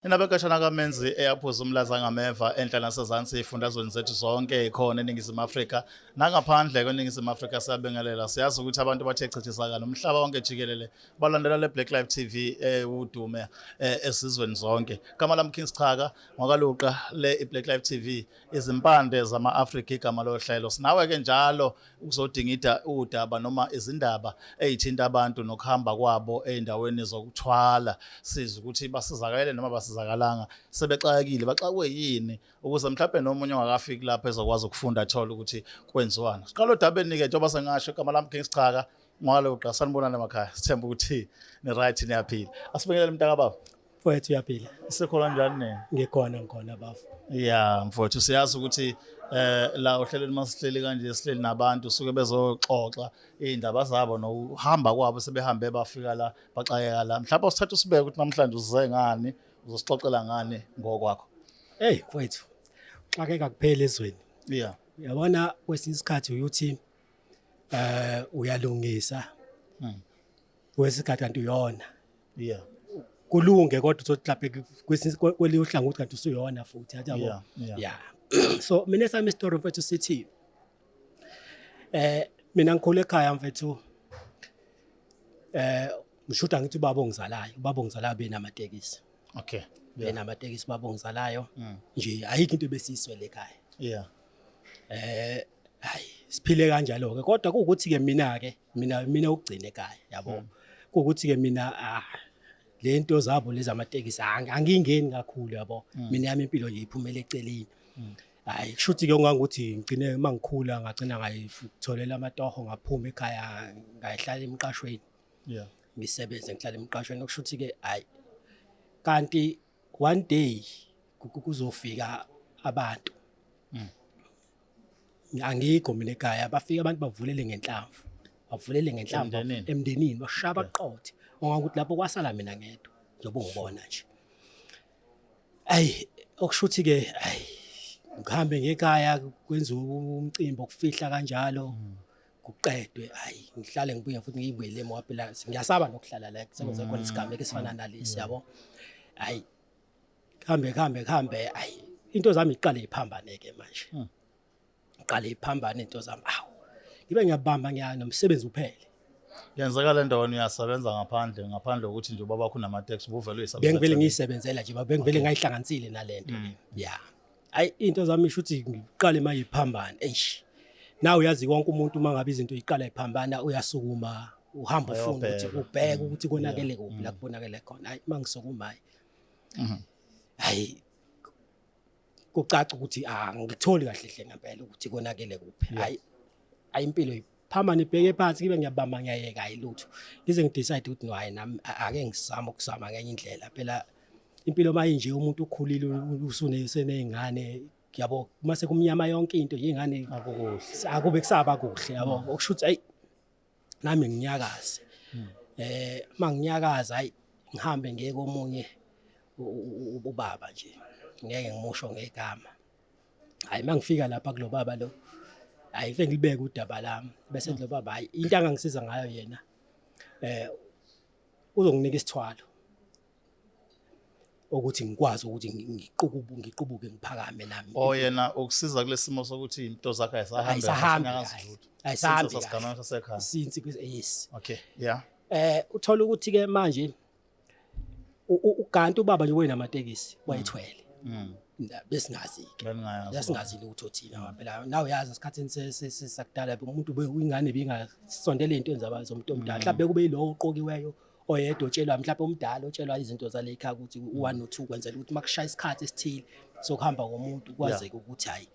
Inabekashana kaMenzi eyaphuza umlaza ngameva enhla nasezansi ezifundazweni zethu zonke khona eNingizimu Afrika nangaphandle kweNingizimu Afrika. Siyabingelela, siyazi ukuthi abantu bathe chithisakala umhlaba wonke jikelele balandela le Black Life TV ewudume esizweni zonke. Igama lami King Schaka ngwakaluqa le iBlack Life TV, izimpande zama-Afrika igama lohlelo. Sinawe ke njalo ukuzodingida udaba noma izindaba ey'thinta abantu nokuhamba kwabo ey'ndaweni zokuthwala, sizwe ukuthi basizakele noma basizakalanga, sebexakekile, baxakwe yini, ukuze mhlawumbe nomunye ongakafiki lapho ezokwazi ukufunda, athole ukuthi kwenziwani. Siqala odabeni-ke, njengoba sengasho, igama lami King Schaka ngwakaluqa. Sanibonani emakhaya, sithemba ukuthi ni-right, niyaphila. Asibingelele, mntakababa. Mfowethu, uyaphila? Sikhona, njani nina? Ngikhona, bafo. Ya mfowethu, siyazi ukuthi la ohlelweni masihleli kanje, sihleli nabantu suke bezoxoxa iy'ndaba zabo nokuhamba kwabo, sebehambe bafika la, baxakeka la. Mhlawumbe usithatha usibeke ukuthi namhlanje uze ngani, uzosixoxela ngani ngokwakho. Hey mfowethu, xakeka kuphela ezweni. Uyabona, kwesinye isikhathi uyuthi uyalungisa. Kwesikhathi kanti uyona. Kulunge kodwa uthi mhlawumbe kwesinye kwelinye uhlangothi kanti usuyona futhi, yathi yabo. Yeah. So mina sami story, mfethu, sithi mina ngikhule ekhaya, mfethu, ngishuda ngithi ubaba ongizalayo, ubaba ongizalayo benamatekisi. Benamatekisi ubaba ongizalayo. Nje ayikho into ebesiyiswele ekhaya. Hayi, siphile kanjalo ke, kodwa kuwukuthi ke mina ke mina ugcine ekhaya, yabo. Kuwukuthi ke mina, ah, lento zabo lezi amatekisi angingeni kakhulu, yabo. Mina yami impilo nje iphumele eceleni. Hayi, kushuthi ke ungangukuthi ngigcine mangikhula ngagcina ngayitholela amatoho, ngaphuma ekhaya, ngayihlala emqashweni. Ngisebenze, ngihlala emqashweni. Okushuthi ke hayi, kanti one day kuzofika abantu. Angikho mina ekhaya, bafika abantu bavulele ngenhlamvu, bavulele ngenhlamvu. Emndenini? Emndenini, bashaya baqothe, ongakuthi lapho kwasala mina ngedwa njengoba ungibona nje. Ayi, okushuthi ke ayi, ngihambe ngekhaya, kwenziwe umcimbi okufihla kanjalo, kuqedwe. Ayi, ngihlale, ngibuye futhi, ngiyibuyele emuva phela ngiyasaba nokuhlala la kusebenze khona isigameko esifana nalesi, yabo. Ayi, kuhambe kuhambe kuhambe, ayi, into zami iqale iphambane ke manje. Iqale iphambane into zami, awu, ngibe ngiyabamba, ngiya nomsebenzi uphele. Yenzeka le nto, wena uyasebenza ngaphandle kokuthi nje ubaba wakho unamateksi, ubuvele uyisebenza Bengivele eceleni? Ngiyisebenzela nje, bengivele ngayihlanganisile nalento le ya. Ayi, into zami isho ukuthi ngiqale manje iphambane. Eish, nawe uyazi, wonke umuntu uma ngabe izinto iqala iphambana uyasukuma, uhamba ufuna ukuthi Uyobheka. ubheke ukuthi konakele kuphi, la kubonakele khona. Hayi, mangisukuma, hayi, hayi, kucaca ukuthi angikutholi kahle hle ngempela ukuthi konakele kuphi. Hayi, ayi, impilo iphambane, ibheke phansi, ngibe ngiyabamba, ngiyayeka, hayi lutho, ngize ngidecide ukuthi no, hayi, nami ake ngizame ukuzama ngenye indlela. Phela impilo mayinje, umuntu ukhulile, usuney'ngane, yabo, mase kumnyama yonke into, iy'ngane Akukuhle. Akube kusaba kuhle, yabo. Okusho ukuthi ayi, nami nginyakaze. Manginyakaza, hayi, ngihambe ngiye komunye ubaba nje, ngeke ngimusho ngegama. Hayi, mangifika lapha kulo baba lo, hayi, ngifike ngilibeke udaba lami, bese lo baba, hayi, into angangisiza ngayo yena, uzonginika isithwalo ukuthi ngikwazi ukuthi ngiqubuke, ngiphakame nami. O, yena ukusiza kulesimo sokuthi into zakhe ayisahambi? Ayisahambi Ayisenyakazi kahle. lutho. Ayisahambi Since kahle. sasigameko sasekhaya. Since yes. Uthola ukuthi ke manje uganti ubaba nje wenamatekisi wayethwele. Besingazi ke. Beningayazi. Besingazi lutho thina phela. Nawe uyazi, esikhathini sakudala umuntu ingane bingasondela ey'ntweni zomuntu omdala. Mhlawumbe kube yilowo oqokiweyo oyedwa otshelwa, mhlawumbe omdala otshelwa izinto zale ekhaya ukuthi u-one no-two, kwenzela ukuthi uma kushaya isikhathi esithile sokuhamba komuntu kwazeke ukuthi hhayi,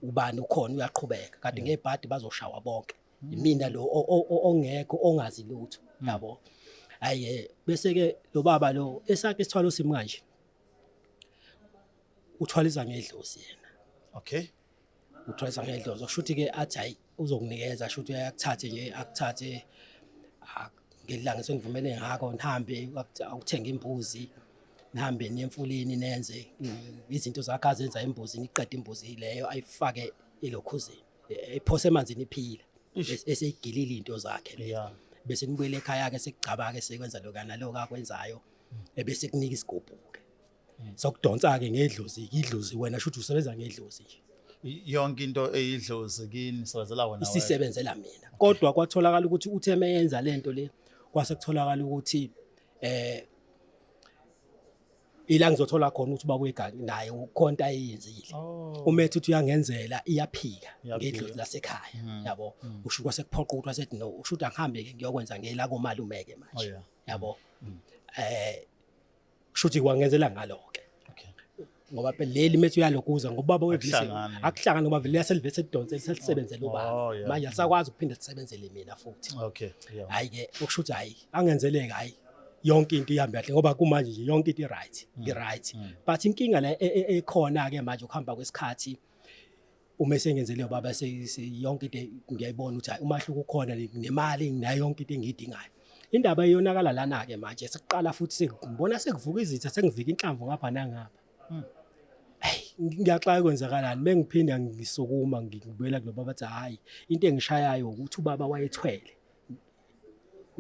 ubani ukhona, uyaqhubeka. Kanti ngebhadi bazoshawa bonke, imina lo ongekho, ongazi lutho, yabo. Hayi, bese-ke lo baba lo esakhe isithwalo simi kanje, uthwalisa ngedlozi yena. Uthwalisa ngedlozi, kusho ukuthi-ke athi hayi, uzokunikeza, sho ukuthi uyakuthathe nje, akuthathe ngelanga esenivumele ngakho, nihambe akuthenga imbuzi, nihambe niye emfuleni, nenze izinto zakhe azenza embuzini, iqede imbuzi leyo, ayifake elokhuzeni, iphose emanzini iphila, eseyigilile into zakhe leyo. Bese nibuyele ekhaya-ke, sekugcaba-ke, sekwenza lokana lokho akwenzayo, ebese kunika isigubhu-ke. Sokudonsa ke ngedlozi, idlozi wena shuthi usebenza ngedlozi nje. Yonke into eyidlozi kini sebenzela wena wedwa. Isisebenzela mina. Kodwa kwatholakala ukuthi uthe meyenza lento le, kwase kutholakala ukuthi ila ngizothola khona ukuthi ubaba wegazi naye ukhonta ayenzile. Oh. Uma ethi uthi uyangenzela iyaphika Iyaphika. ngedlozi lasekhaya, yabo. Usho kwase kuphoqa ukuthi wasethi no, usho ukuthi angihambe ke ngiyokwenza ngela komalume ke manje. Oh, yeah. Yabo. Kusho ukuthi kwangenzela ngalo ke. Okay. Ngoba phela leli methu uyalokuza ngoba ubaba wevise Akuhlangani. akuhlangani ngoba vele yaselivese lidonse selisebenzele ubaba. Oh, yeah. Manje asakwazi ukuphinda sisebenzele mina futhi. Okay. Yeah. Hayi ke okusho ukuthi hayi angenzeleka, hayi yonke into ihambe kahle ngoba kumanje nje yonke into i-right, i-right. But inkinga la ekhona ke manje ukuhamba kwesikhathi, uma esengenzele ubaba yonke into ngiyayibona ukuthi hayi umahluko ukhona, nemali nginayo yonke into engiyidingayo. Indaba iyonakala lana ke manje sekuqala futhi sengibona sekuvuka izitha, sengivika inhlamvu ngapha nangapha. Hayi ngiyaxaka kwenzakalani, mengiphinda ngisukuma ngibuyela kulo baba bathi hayi into engishayayo ukuthi ubaba wayethwele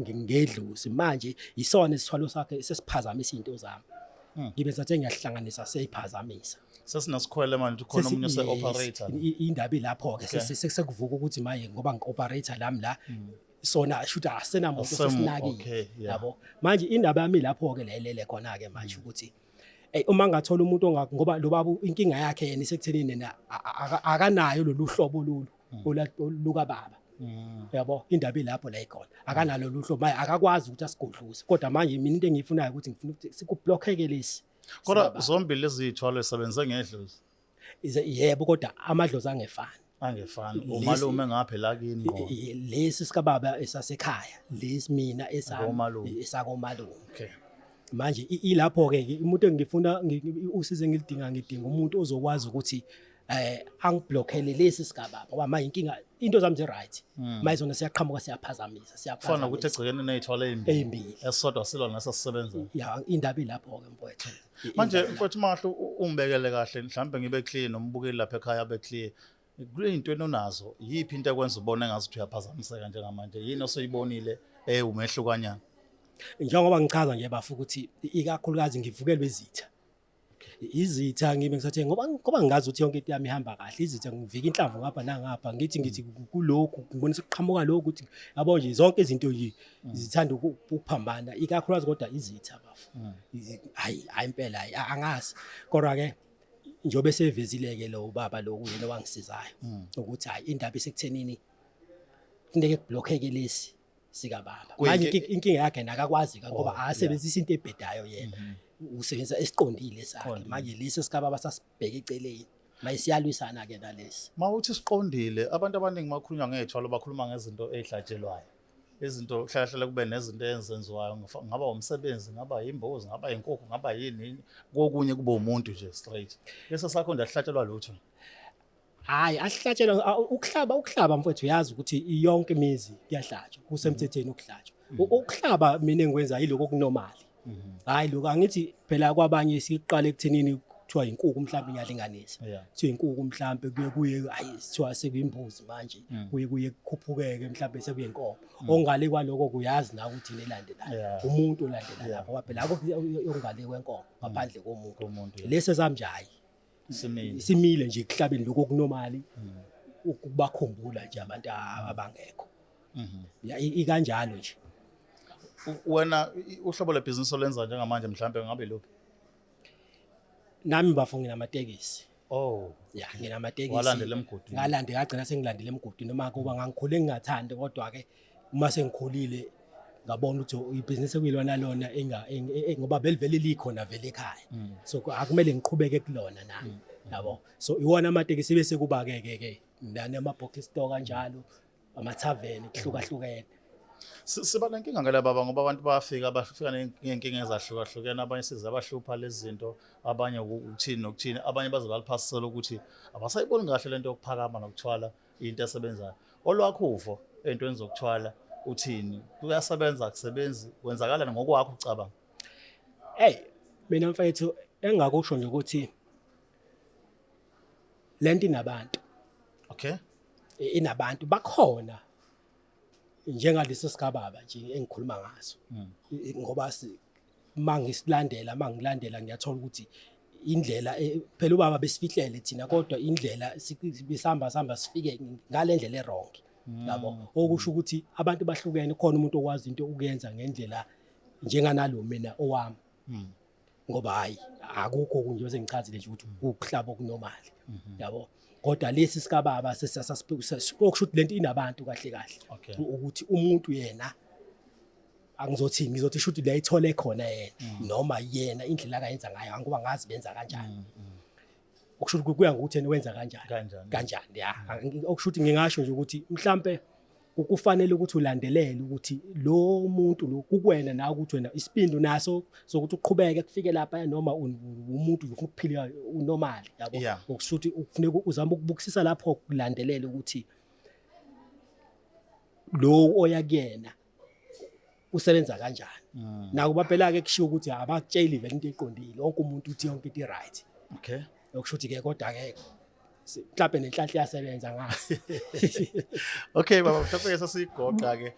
ngedlozi, manje isona isithwalo sakhe sesiphazamisa izinto zami. Ngibe sathe ngiyahlanganisa seyiphazamisa. Sesinesikhwele manje ukhona omunye Yes, ose-operator. Indaba ilapho ke sekuvuka ukuthi manje ngoba ngi-operator lami la sona shuthi asenamuntu sesinakile. Okay, yeah. Yabo, manje indaba yami lapho ke lelele khona ke manje ukuthi uma ngathola umuntu ongak, ngoba lo baba inkinga yakhe yena isekuthenini yena akanayo lolu hlobo lolu luka baba. Yabo, indaba ilapho la ikhona, akanalo lolu hlobo manje akakwazi ukuthi asigodluse. Kodwa manje mina into engiyifunayo ukuthi ngifuna ukuthi sikublockeke lesi. Kodwa Sibaba. zombili lezi zithwalo zisebenze ngedlozi. Yebo, kodwa amadlozi angefani. Angefani. Umalume ngapha la kini ngqo. Lesi sikababa esasekhaya, lesi mina esami Akomalume. esakomalume. Okay. Manje ilapho ke umuntu engifuna usizo engilidinga, ngidinga umuntu ozokwazi ukuthi angiblockele lesi sigaba, ngoba manje inkinga into zami zi right, manje zona siyaqhamuka siyaphazamisa. Kufana nokuthi Siyaphazamisa egcekeni ney'thwalo ey'mbili. Ey'mbili. Esisodwa silwa nesasisebenzayo. Ya, indaba ilapho ke mfowethu. Manje Indaba mfowethu Mahlu, ungibekele kahle mhlambe ngibe clear nombukeli lapha ekhaya abe clear. Kule zinto onazo, yiphi into ekwenza ubone ngazuthi uyaphazamiseka njengamanje? Yini osuyibonile ewumehlukanyana? Njengoba ngichaza nje bafu ukuthi ikakhulukazi ngivukelwe izitha. Izitha ngibe ngisathe ngoba ngingazi ukuthi yonke into yami ihamba kahle, izitha ngivika inhlamvu ngapha nangapha, ngithi kulokhu ngibona sekuqhamuka lokhu ukuthi yabo nje zonke izinto nje zithanda ukuphambana, ikakhulukazi kodwa izitha bafu. Hayi hayi impela hayi angazi. Kodwa ke njobe sevezile ke lo baba lo kuyena wangisizayo ukuthi hayi indaba isekuthenini kufuneka kublockeke lesi sikababa. Manje inkinga yakhe nakakwazi ngoba Oh, akasebenzisi into ebhedayo yena. Usebenzisa esiqondile sakhe. Qondile. Manje lesi sikababa sasibheka eceleni. Manje siyalwisana ke nalesi. Mawuthi siqondile, abantu abaningi makhulunywa ngey'thwalo bakhuluma ngezinto ey'hlatshelwayo. Izinto kuhlala hlala kube nezinto ezenziwayo, ngaba umsebenzi, ngaba yimbuzi, ngaba yinkukhu, ngaba yini, kokunye kube umuntu nje straight. Lesi sakho nje asihlatshelwa lutho. Hayi asihlatshelwa, ukuhlaba mfowethu uyazi ukuthi yonke imizi kuyahlatshwa, kusemthethweni ukuhlatshwa. Ukuhlaba mina engikwenza yiloko okunormal. Hayi lokho angithi phela kwabanye siqale ekuthenini kuthiwa inkukhu mhlawumbe ngiyalinganisa. Kuthiwa inkukhu mhlawumbe kuye hayi sithiwa sekuyimbuzi manje, kuye kukhuphukeke mhlawumbe sekuyinkomo. Ongale kwaloko kuyazi na ukuthi nelandelayo. Umuntu olandela lapho ngoba phela akukho ongale kwenkomo ngaphandle komuntu. Komuntu, yeah. Lesi sami hayi. Simile. Simile nje kuhlabeni lokho okunormal. Ukubakhumbula nje abantu abangekho. Ya, ikanjalo nje. Wena uhlobo lwebhizinisi olenza njengamanje mhlambe ngabe luphi? Nami bafo nginamatekisi. Oh. Ya, nginamatekisi. Walandela emgodini. Ngalandela, ngagcina sengilandela emgodini noma kuba ngangikhule ngingathandi, kodwa ke uma sengikhulile ngabona ukuthi ibhizinisi ekuyilona lona ngoba belivele likhona vele ekhaya. So akumele ngiqhubeke kulona nami. Yabo. So iwona amatekisi bese kuba ke ke ke nama box store kanjalo, ama-tavern kuhlukahlukene. Siba nenkinga ngale baba ngoba abantu bayafika bafika ney'nkinga ezahlukahlukene, abanye sizabahlupha lezi zinto, abanye ukuthini nokuthini, abanye baze baliphasisela ukuthi abasayiboni kahle lento yokuphakama nokuthwala into esebenzayo. Olwakho uvo ey'ntweni zokuthwala uthini? Kuyasebenza, akusebenzi, kwenzakalani ngokwakho ucabanga? Hey, mina mfethu engakusho nje ukuthi lento inabantu. Okay. Inabantu bakhona njengaleso sigababa nje engikhuluma ngaso. Ngoba mangisilandela, mangilandela ngiyathola ukuthi Indlela phela ubaba besifihlele thina, kodwa indlela besihamba sihamba sifike ngale ndlela e-wrong, yabo. Okusho ukuthi abantu bahlukene, khona umuntu okwazi into ukuyenza ngendlela njenganalo mina owami, ngoba hayi, akukho okunye sengichazile nje ukuthi ukuhlaba oku-normal, yabo. Kodwa lesi sikababa okusho ukuthi lento inabantu kahle kahle, ukuthi umuntu yena angizothi ngizothi shuthi la ithole khona yena noma yena indlela akayenza ngayo, angoba ngazi benza kanjani. Okusho ukuthi kuya ngokuthi yena wenza kanjani. Kanjani. Kanjani, ya. Okusho ukuthi ngingasho nje ukuthi mhlambe kufanele ukuthi ulandelele ukuthi lo muntu lo kukwena nawe, ukuthi wena isipindu naso sokuthi uqhubeke kufike lapha, noma umuntu ufuna ukuphila u-normal, yabo. Okusho ukuthi kufuneka uzame ukubukisisa lapho, kulandelele ukuthi lo oya kuyena usebenza kanjani. Nakuba phela ke kushiwo ukuthi abakutsheli vele into eqondile, wonke umuntu uthi yonke into i-right. Okusho ukuthi ke kodwa ke mhlawumbe nenhlanhla iyasebenza ngazi. Okay baba, mhlawumbe ke sesigoqa ke,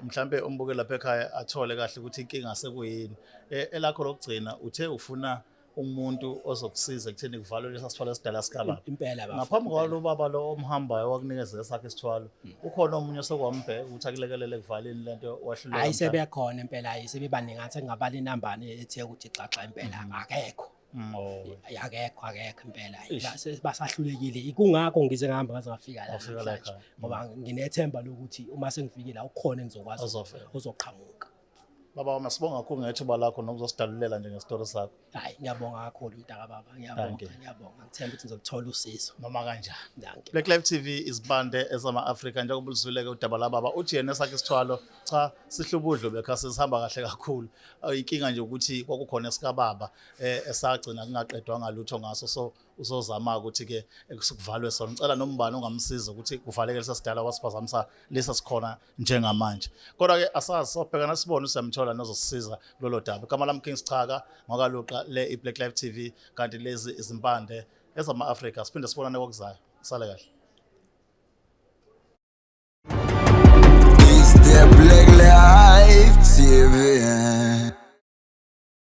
mhlambe umbuke lapha ekhaya athole kahle ukuthi inkinga sekuyini. Elakho lokugcina, uthe ufuna umuntu ozokusiza ekutheni kuvalwe lesa sithwalo esidala sikababa. Impela bafo. Ngaphambi kwalo baba lo omhambayo wakunikeza esakhe isithwalo, ukhona omunye osekwambheka ukuthi akulekelele ekuvaleni lento, wahluleka Hayi, mhlawumbe? Sebekhona impela, hayi, sebebaningi, ngathi ngingabala inambane ethe ukuthi xaxa impela, akekho. Oh. Akekho, akekho impela. Eish. Basahlulekile, kungakho ngize ngihamba ngaze ngafika la Wafika la namhlanje, ekhaya. ngoba nginethemba lokuthi uma sengifike la ukhona engizokwazi Ozovela. ozoqhamuka. Baba wami, sibonga kakhulu ngethuba lakho nokuzosidalulela nje ngesitori sakho. Hayi, ngiyabonga kakhulu mntaka baba, ngiyabonga. Dankie. Ngiyabonga, ngithemba ukuthi ngizoluthola usizo. Noma kanjani. Dankie. Black Life TV, izibande ezama-Afrika. Njengoba ulizwile-ke udaba lababa, uthi yena esakhe isithwalo cha sihlubudlu bekha sihamba kahle kakhulu. Inkinga nje ukuthi kwakukhona esikababa esagcina kungaqedwanga lutho ngaso, so uzozama ukuthi-ke kuvalwe sona. Ngicela nombani ongamsiza ukuthi kuvaleke lesa sidala wasiphazamisa lesa sikhona njengamanje. Kodwa-ke asazi, sobhekana sibone siyamthola nozosisiza kulolo daba. Igama lami King Sichaka ngwakaluqa, le i-Black Life TV, kanti lezi izimpande ezama-Afrika. Siphinde sibonane kokuzayo. Sale kahle.